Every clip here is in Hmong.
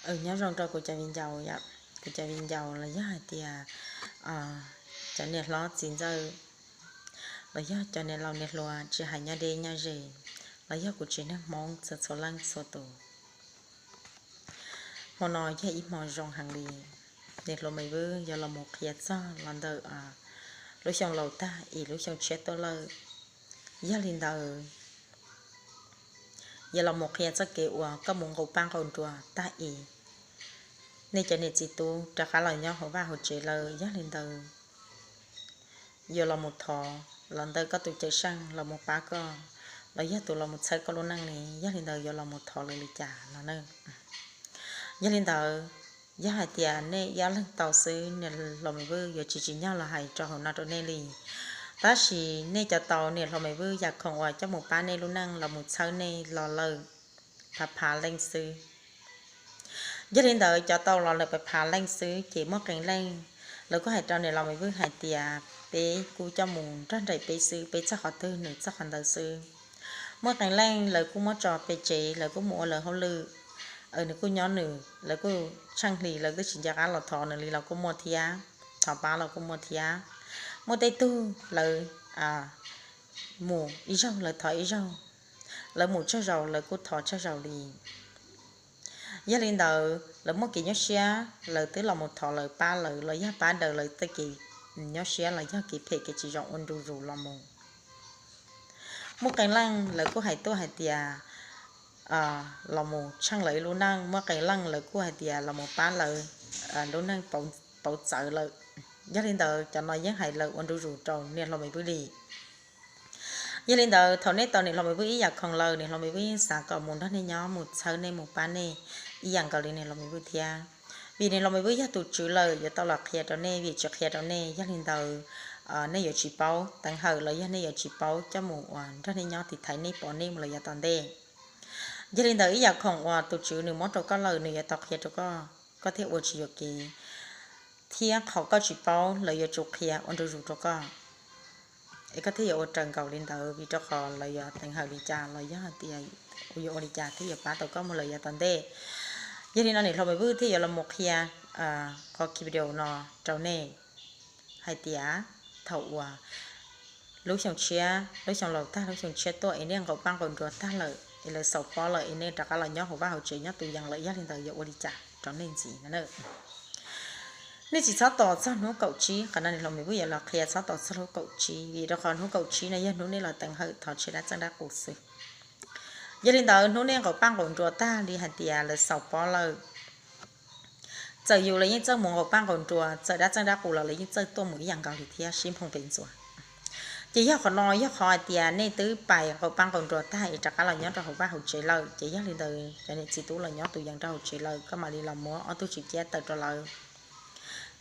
Nyob zoo rau kuv cov viv ncaus, kuv cov viv ncaus los yog hais tias cov niam hlob txiv ntxawm, los yog cov niam laus niam hluas tsis hais nyob deb nyob ze, los yog kuv tsev neeg Hmoob txhua txhua leej txhua tus. Hmo no yog ib hmo zoo heev li, niam hluas Maiv Vwj yuav los mus qhia txog los ntawm lub xyoo laus tag es lub xyoo tshiab tuaj lawm. Yog li ntawd, yuav los mus qhia txoj kev uas koj mus nqus pab nqus nruas tag es nej cov niam txiv tub rov qab los nyob hauv vaj hauv tsev lawm. Yog li ntawd, yuav los mus thov los ntawm koj tus cawm seej los mus pab koj, los yog tus los mus txhawb koj lub neej ne. Yog li ntawd yuav los mus thov lawv li cas no na? Yog li ntawd, yog hais tias nej ib ob leeg tau xwb, niam hluas Maiv Vwj yuav tsis tsim nyog los hais rau hauv no rau nej li. Tab sis nej cov tau, niam hluas Maiv Vwj yam khoom uas coj mus pab nej lub neej los mus txhawb nej los lawm phav phav leej xwb. Yog li ntawd, cov tau los lawm phav phav leej xwb ces muaj qee leej lawv kuj hais rau niam hluas Maiv Vwj hais tias peb kuj coj mus nrog nraim peb xwb, peb txog qhov twg nws txog qhov ntawd xwb. Muaj qee leej lawv kuj muab tso pem tsev, lawv kuj mus ua lawv hauj lwm, nws kuj nyob nws, lawv kuj tsheej hlis lawv twb tsis nco qab los thov nws li los kuj muaj thiab, thov pab los kuj muaj thiab. Muaj tej tug lawv mus ib zaug lawv thov ib zaug, lawv mus tsawg zaus lawv kuj thov tsawg zaus li. Yog li ntawd, lawv muaj kev nyuaj siab lawv twb los mus thov lawv pab lawv los yog pab daws lawv tej kev nyuaj siab los yog kev phem kev tsis zoo ua ntu zus los mus. Muaj qee leej lawv kuj hais tuaj hais tias los mus tsheej lawv ib lub neej, muaj qee leej lawv kuj hais tias los mus pab lawv lub neej pauv txawv lawm. Yog li ntawd, cov no yeej hais lawv ua ntu zus rau niam hluas Maiv Vwj li. Yog li ntawd, thaum nej tau niam hluas Maiv Vwj ib yam khoom lawm, niam hluas Maiv Vwj yeej xav kom mus nrog nej nyob, mus txhawb nej, mus pab nej ib yam nkaus li niam hluas Maiv Vwj thiab. Vim niam hluas Maiv Vwj yog tus tswv lawm, yuav tau los qhia rau nej, vim tsis qhia rau nej, yog li ntawd nej yuav tsis paub teev hawm los yog nej yuav tsis paub coj mus uas nrog nej nyob tiv thaiv nej pov nej mus lawm yav tom ntej. Yog li ntawd, ib yam khoom uas tus tswv nws muab rau koj lawm, nws yuav tau qhia rau koj, koj thiaj ua tsis yuam kev, thiab qhov koj tsis paub lawv yuav tsum qhia ua ntu zus rau koj, es koj thiaj yuav ua raws nkaus li ntawd, vim rau qhov lawv yuav teev hawm li cas los yog hais tias yuav ua li cas thiaj yuav pab tau koj mus lawm yav tom ntej. Yog li no niam hluas Maiv Vwj thiaj yuav los mus qhia qhov video no rau nej hais tias thaum uas lub xyoo tshiab, lub xyoo laus tag lub xyoo tshiab tuaj es nej nqus pab nqus nruas tag lawm es lawv xaus pob lawm es nej rov qab los nyob hauv vaj hauv tsev nyob tus yees lawm, yog li ntawd yuav ua li cas rau nej ntxiv no na. Nej tsis txhob tos txog hnub kaum tsib, qhov no niam hluas Maiv Vwj yuav los qhia txhob tos txog hnub kaum tsib, vim rau qhov hnub kaum tsib no yog hnub nej los teev hawm thov tshem dab txeej dab qus xwb. Yog li ntawd, hnub nej nqus pab nqus nruas tag li hais tias lawv xaus pob lawm, txawm yus los yeej txawj mus nqus pab nqus nruas, txawm dab txeej dab qus los lawv yeej txawj tuaj mus ib yam nkaus li thiab, sib nphoo pes ntxuas. Ces yog qhov no yog qhov hais tias nej twb pais nqus pab nqus nruas tag es rov qab los nyob rau hauv vaj hauv tsev lawm, ces yog li ntawd cov niam txiv tub los nyob tus yees rau hauv tsev lawm, koj mam li los muab ob tug tswv ciab tawm rau lawv,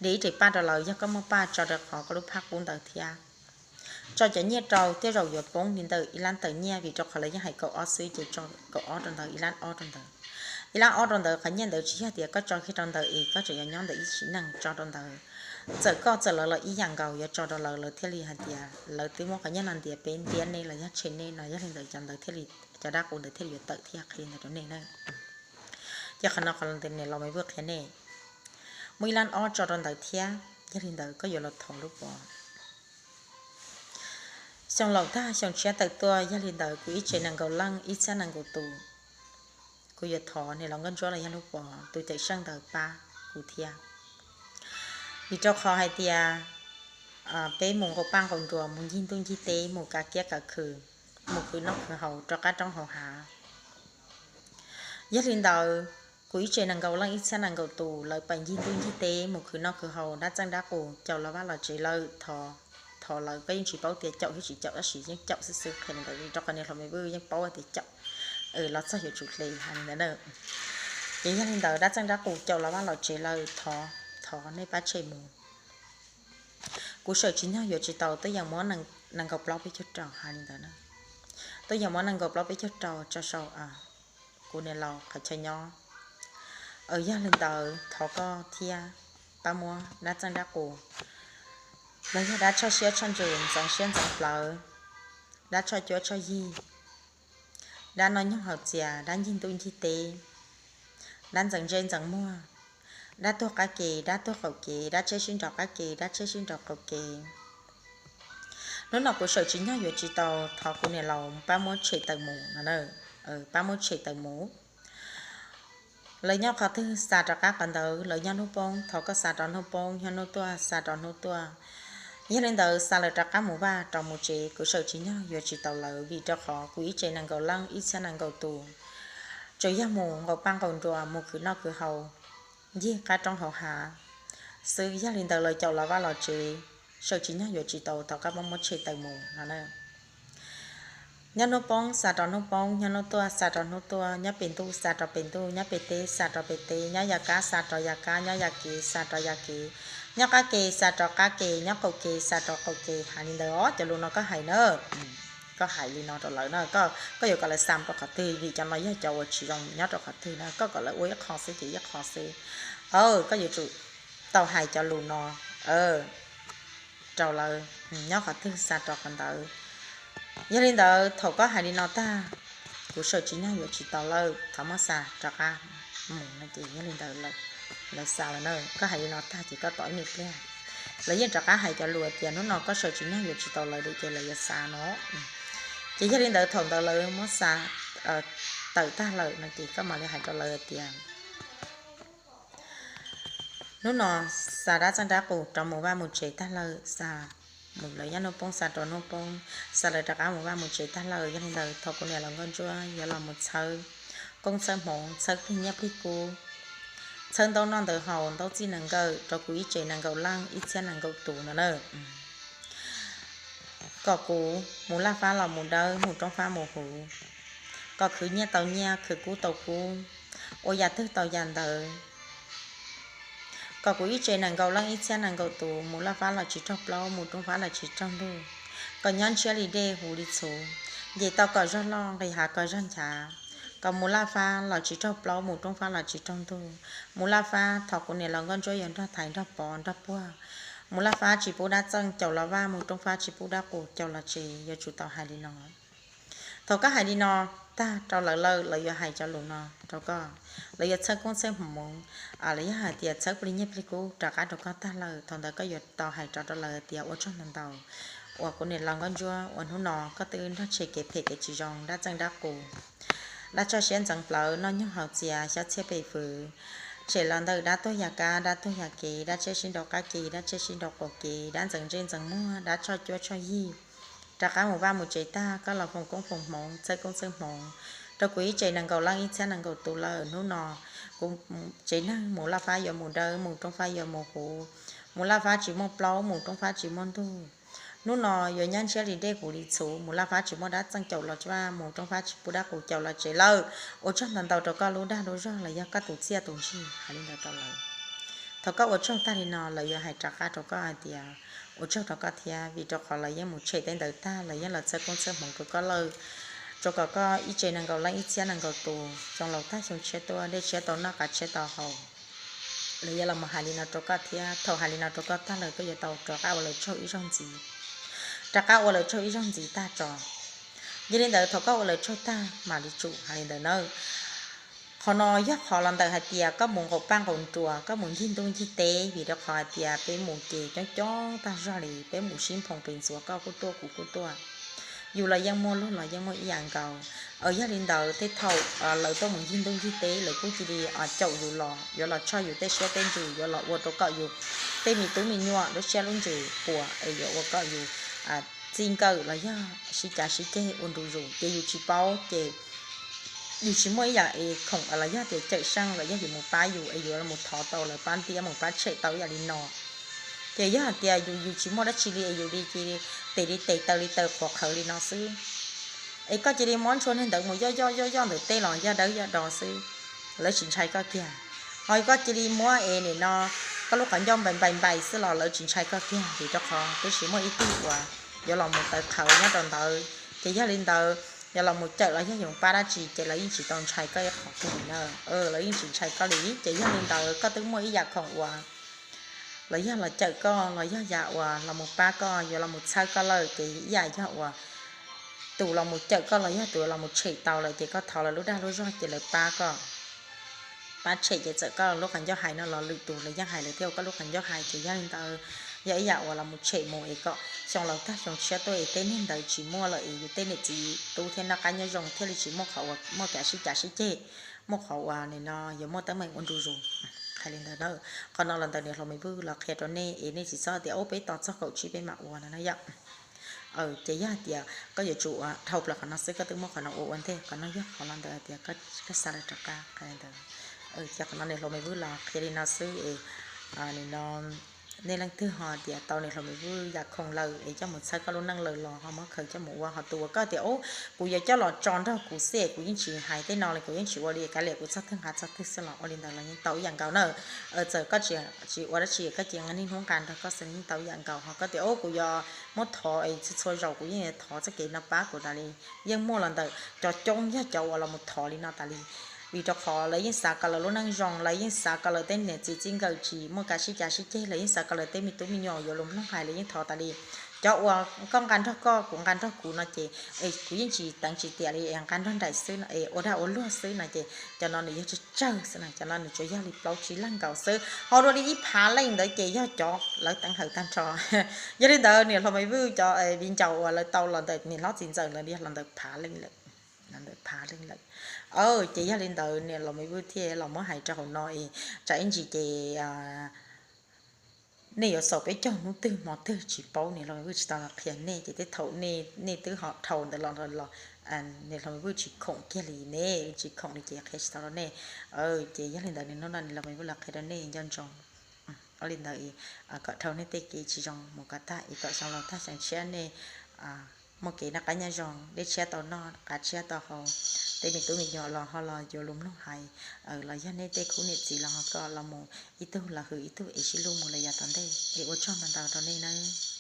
de ib rev paj rau lawv, yog koj muaj paj tso rau qhov koj lub phaj qub ntawd thiab. Tso cov nyiaj rau, tej zaum yuav poob li ntawm ib lab tawm nyiaj, vim rau qhov lawv yeej hais kaum ob xwb ces tso kaum ob rau ntawd, ib lab ob rau ntawd. Ib lab ob rau ntawd, qhov nyiaj ntawd tsis yog tias koj tso kiag rau ntawd es koj tseem yuav nyob ntawm ib sim neej, tso rau ntawd. Txawm koj txawm lawv los ib yam nkaus, yuav tso rau lawv, lawv thiaj li hais tias lawv twb muab qhov nyiaj no ntiav peb ntiab nej los yog tshem nej no, yog li ntawd cov ntawd thiaj li, cov dab qus ntawd thiaj li yuav tawm thiab, qhia li ntawd rau nej na. Ces qhov no qhov niam hluas Maiv Vwj qhia nej, muaj ib lab ob tso rau ntawd thiab, yog li ntawd koj yuav los thov lub pov. Xyoo laus tag xyoo tshiab tawm tuaj, yog li ntawd kuv ib tsev nees nkaum leej ib txhiab nees nkaum tus, kuv yuav thov niam laus Nkauj Ntsuab los yog lub pov tus cawm seej ntawd pab kuv thiab. Vim rau qhov hais tias peb mus nqus paj nqus nruas, mus ncig ntuj ncig teb, mus kav kiab kav khw, mus khwv noj khwv haus rau qab roob hauv hav. Yog li ntawd, kuv ib tsev nees nkaum leej ib txhiab nees nkaum tus lawv pais ncig ntuj ncig teb mus khwv noj khwv haus, dab txeej dab qus caum los vaj los tsev lawm, thov, thov lawv, koj yeej tsis paub tias caum thiab tsis caum, tab sis yeej caum xwb xwb, qhia li ntawd rau qhov niam hluas Maiv Vwj yeej paub tias caum, los txog yuav tsum hle hais li ntawd na. Ces yog li ntawd dab txeej dab qus caum los vaj los tsev lawm, thov, thov nej pab tshem mus. Kuv sawm tsis nyog yuav tsis tau, tuaj yeem muab nees nkaum plaub peb caug rau hais li ntawd na. Tuaj yeem muab nees nkaum plaub peb caug rau tso saum kuv niam laus qhov chaw nyob. Yog li ntawd thov koj thiab pab muab dab txeej dab qus los yog dab tshoj siab tshoj ntsws, ntxeev siab ntxeev plawv, dab tshoj cuab tshoj yig, dab noj nyoog haus txias, dab ncig ntuj ncig teb, dab ntxeev ntsej ntxeev muag, dab tuag qab ke, dab tuag qaum kev, dab tsheb sib nrov qab ke, dab tsheb sib nrov qaum kev. Hnub no kuv sawm tsis nyog yuav tsis tau, thov kuv niam laus pab muab tshem tawm mus no, pab muab tshem tawm mus. Lawv nyob qhov twg xa rov qab qhov ntawd, lawv nyob hnub poob, thov koj xa rov hnub poob, nyob hnub tuaj xa rov hnub tuaj. Yog li ntawd xa lawv rov qab mus vaj rov mus tsev, kuv sawm tsis nyog yuav tsis tau lawv, vim rau qhov kuv ib tsev nees nkaum leej ib txhiab nees nkaum tus, tsuas yog mus nqaum paj nqaum nruas, mus khwv noj khwv haus, ncig qab roob hauv hav xwb. Yog li ntawd lawv caum los vaj los tsev, sawm tsis nyog yuav tsis tau, thov koj pab muab tshem tawm mus no. Nyob hnub poob xa rov hnub poob, nyob hnub tuaj xa rov hnub tuaj, nyob pem ntuj xa rov pem ntuj, nyob pem teb xa rov pem teb, nyob yav kab xa rov yav kab, nyob yav kev xa rov yav kev, nyob qab ke xa rov qab ke, nyob qaum kev xa rov qaum kev. Hais li ntawd os, cov lus no koj hais na, koj hais li no rau lawv na, koj yuav kom lawv xa mus rau qhov twg, vim cov no yog cov uas tsis zoo nyob rau qhov twg na, koj kom lawv ua ib qho xwb ces ib qho xwb. Koj yuav tsum tau hais cov lus no rau lawv, nyob qhov twg xa rov qhov ntawd. Yog li ntawd thaum koj hais li no tag, kuv sawm tsis nyog yuav tsis tau lawm, thov muab xa rov qab mus no ces yog li ntawd lawv xa lawm na. Koj hais li no tag ces koj tos ib me pliag, lawv yeej rov qab hais cov lus tias hnub no koj sawm tsis nyog yuav tsis tau lawv lawm ces lawv yuav xa no. Ces yog li ntawd thaum ntawd lawv muab xa tawm tag lawm no ces koj mam li hais rau lawv tias hnub no xa dab txeej dab qus rov mus vaj mus tsev tag lawm, xa mus lawv nyob hnub poob xa rov hnub poob, xa lawv rov qab mus vaj mus tsev tag lawm. Yog li ntawd thaum kuv niam laus Nkauj Ntsuab yuav los mus txhawb koob txhawb hmoov, txhawb plig nyiaj plig kub, txhawb ntaub noj ntawv haus, ntaub txij nees nkaum rau kuv ib tsev nees nkaum leej ib txhiab nees nkaum tus no na, kom kuv mus laj fab los mus dawb, mus roob fab mus huv, kom khwv nyiaj tau nyiaj, khwv kub tau kub, ua yam twg tau yam ntawd. Kom kuv ib tsev nees nkaum leej ib txhiab nees nkaum tus mus laj fab los tsis raug plaub, mus roob fab los tsis raug ntug. Kom nyob ntshiab li dej, huv li txhuv, nce toj kom zog loj, nqis hav kom zog nchav. Kom mus laj fab los tsis raug plaub, mus roob fab los tsis raug ntug. Mus laj fab thov kuv niam laus Nkauj Ntsuab yuav nrog thaiv nrog pov nrog puag. Mus laj fab tsis pub dab txeej caum los vaj, mus roob fab tsis pub dab qus caum los tsev, yuav tsum tau hais li no. Thaum koj hais li no tag rau lawv lawm, lawv yuav hais cov lus no rau koj, lawv yuav txhawb koob txhawb hmoov, lawv yog hais tias txhawb plig nyiaj plig kub rov qab rau koj tag lawm, thaum ntawd koj yuav tau hais rov rau lawv tias ua tsaug ntau ntau uas kuv niam laus Nkauj Ntsuab uas hnub no koj twb nrog tshem kev phem kev tsis zoo, dab txeej dab qus, dab tsoj siab ntxeev plawv, noj nyuj haus txias, xyob txhiaj pes fwv, tshem los ntawm dab tuag ya kab, dab tuag ya kev, dab tsheb sib nrau qab ke, dab tsheb sib nrau qaum kev, dab ntxeev ntsej ntxeev muag, dab tsoj cuab tsoj yig, rov qab mus vaj mus tsev tag, koj los foom koob foom hmoov, txhawb koob txhawb hmoov rau kuv ib tsev nees nkaum leej ib txhiab nees nkaum tus lawm. Hnub no kuv tsev neeg mus laj fab yuav mus dawb, mus roob fab yuav mus huv, mus laj fab tsis muaj plaub, mus roob fab tsis muaj ntug. Hnub no yuav nyob ntshiab li dej, huv li txhuv, mus laj fab tsis muaj dab txeej caum los vaj, mus roob fab tsis pub dab qus caum los tsev lawm. Ua tsaug ntau ntau rau koj lub dag lub zog los yog koj tus txiaj tus ntsig. Hais li ntawd rau lawv. Thaum koj ua tsaug tag li no, lawv yuav hais rov qab rau koj hais tias ua tsaug rau koj thiab, vim rau qhov lawv yeej mus tshem tej ntawd tag, lawv yeej los txhawb koob txhawb hmoov rau koj lawm. Rau kom koj ib tsev nees nkaum leej ib txhiab nees nkaum tus, xyoo laus tag xyoo tshiab tuaj, dej tshiab tau noj qav tshiab tau haus. Lawv yuav los mus hais li no rau koj thiab, thaum hais li no rau koj tag lawm koj yuav tau rov qab ua lawv tsaug ib zaug ntxiv. Rov qab ua lawv tsaug ib zaug ntxiv tag tso. Yog li ntawd thaum koj ua lawv tsaug tag mam li tsum hais li ntawd nawb. Qhov no yog qhov los ntawm hais tias koj mus nqaum paj nqaum nruas, koj mus ncig ntuj ncig teb, vim rau qhov hais tias peb mus ces coob coob tag zog li, peb mus sib nphoo pes ntxuav, koj kuj tuaj kuv kuj tuaj. Yus los yeej muaj, luag los yeej muaj ib yam nkaus. Yog li ntawd tej thaum lawv tuaj mus ncig ntuj ncig teb, lawv kuj cia li caum yus los, yuav los tshoj yus tej siab tej ntsws, yuav los ua rau kom yus tej me tub me nyuam lub siab lub ntsws puas, es yuav ua kom yus txij nkawm los yog sib cav sib ceg ua ntu zus, ces yus tsis paub ces yus tsis muaj ib yam es khoom los yog tias cawm seej los yog yus mus pab yus es yuav los thov tau lawv pab ntiab mus pab tshem tau ib yam li no. Ces yog hais tias yus, yus tsis muaj dab tsi li es yus li cia li tes li tes taw li taw qhuav qhawv li no xwb, es koj cia li muab ntshua niag ntawd mus yoj yoj yoj yoj ntawm tej los yog dawb yog do xwb, lawv tsis ntshai koj kiag. Ho koj cia li muab es nim no koj lub qhov ncauj npais npais npais xwb los lawv tsis ntshai koj kiag, vim rau qhov twb tsis muaj ib tug uas yuav los mus taw qhawv nyob rau ntawd. Ces yog li ntawd, yog los mus cawm los yog yuav pab dab tsi ces lawv yeej tsis tau ntshai koj ib qho kiag li na. Lawv yeej tsis ntshai koj li. Ces yog li ntawd koj twb muaj ib yam khoom uas los yog los cawm koj los yog yam uas los mus pab koj, yuav los mus txhawb koj lawm, ces ib yam yog uas tus los mus cawm koj los yog tus los mus tshem tau lawm ces koj thov lawv lub dag lub zog ces lawv pab koj. pab tshem ces txawm koj lub qhov ncauj hais no los lwm tus lawv yeej hais lawm thiab, koj lub qhov ncauj hais ces yog li ntawd, yog ib yam uas los mus tshem mus es kom xyoo laus tag xyoo tshiab tuaj es tej niag ntawd tsis muaj lawm es yus tej niam txiv tub thiab noj qab nyob zoo thiaj li tsis muaj qhov uas muaj kev sib cav sib ceg, muaj qhov uas nim no yuav muaj teeb meem ua ntu zus. Hais li ntawd na, qhov no los ntawm niam hluas Maiv Vwj los qhia rau nej es nej tsis txhob tias ub peb tos txog kaum tsib peb mam ua no na yom. Ces yog hais tias koj yuav tsum ua dhau plaws qhov no xwb, koj twb muab qhov no ua ua ntej, qhov no yog qhov los ntawm tias koj xa lawv rov qab. Ces qhov no niam hluas Maiv Vwj los qhia li no xwb es, nim no nej leej twg ho tias tau niam hluas Maiv Vwj yam khoom lawm es coj mus txhawb koj lub neej lawm los ho muab khaws coj mus ua, ho tus uas koj tias ub kuv yuav coj los tso nrog kuv xwb es kuv yeej tsis hais tej no li, kuv yeej tsis ua li, kav liam kuv txog twg nqa txog twg xwb los ua li ntawd los yeej tau ib yam nkaus na. Txawm koj tsis ua dab tsi koj cia niaj hnub nqa nrog koj xwb yeej tau ib yam nkaus, ho koj tias ub kuv yuav muab thov es txhua txhua zaus kuv yeej yuav thov txoj kev no pab kuv tas li, yeej muaj los ntawm cov coob yog cov uas los mus thov li no tas li. Vim rau qhov lawv yeej xav kom lawv lub neej zoo, lawv yeej xav kom lawv tej niam txiv txij nkawm tsis muaj kev sib cav sib ceg, lawv yeej xav kom lawv tej me tub me nyuam yuav luag mloog hais, lawv yeej thov tas li. Cov uas koj nqa nrog koj kuv nqa nrog kuv no ces kuv yeej tsis teev tsis tiam li es nqa nrog nraim xwb no es ua dag ua luag xwb no ces cov no nws yog tsawg tsawg xwb no, cov no nws tsuas yog li plaub tsib leeg nkaus xwb, ho dua li ib phav leej ntawd ces yog cov lawv teev hawm tag nrho. Yog li ntawd niam hluas Maiv Vwj cov viv ncaus uas lawv tau los ntawm niam hlob txiv ntxawm lawv yog los ntawm phav leej lawm, los ntawm phav leej lawm. Ces yog li ntawd niam hluas Maiv Vwj thiaj los muab hais rau hauv no es tsam ib ntsis ces nej yuav xaus peb caug hnub twg hmo twg tsis paub, niam hluas Maiv Vwj tsis tau los qhia nej ces tej thaum nej twb ho dhau ntawd los los niam hluas Maiv Vwj tsis khoom kiag li ne, tsis khoom li ces qhia tsis tau rau nej. Ces yog li ntawd hnub no niam hluas Maiv Vwj los qhia rau nej nco ntsoov li ntawd kom dhau nej tej kev tsis zoo mus kom tag es kom xyoo laus tag xyoo tshiab nej muaj kev noj qab nyob zoo, dej tshiab tau noj, qav tshiab tau haus, tej me tub me nyuam los ho los yuav luag mloog hais, los yog nej tej khub niam txiv los ho kom los mus ib tug los hwm ib tug es sib hlub mus lawm yav tom ntej es ua tsaug ntau ntau rau nej nawb.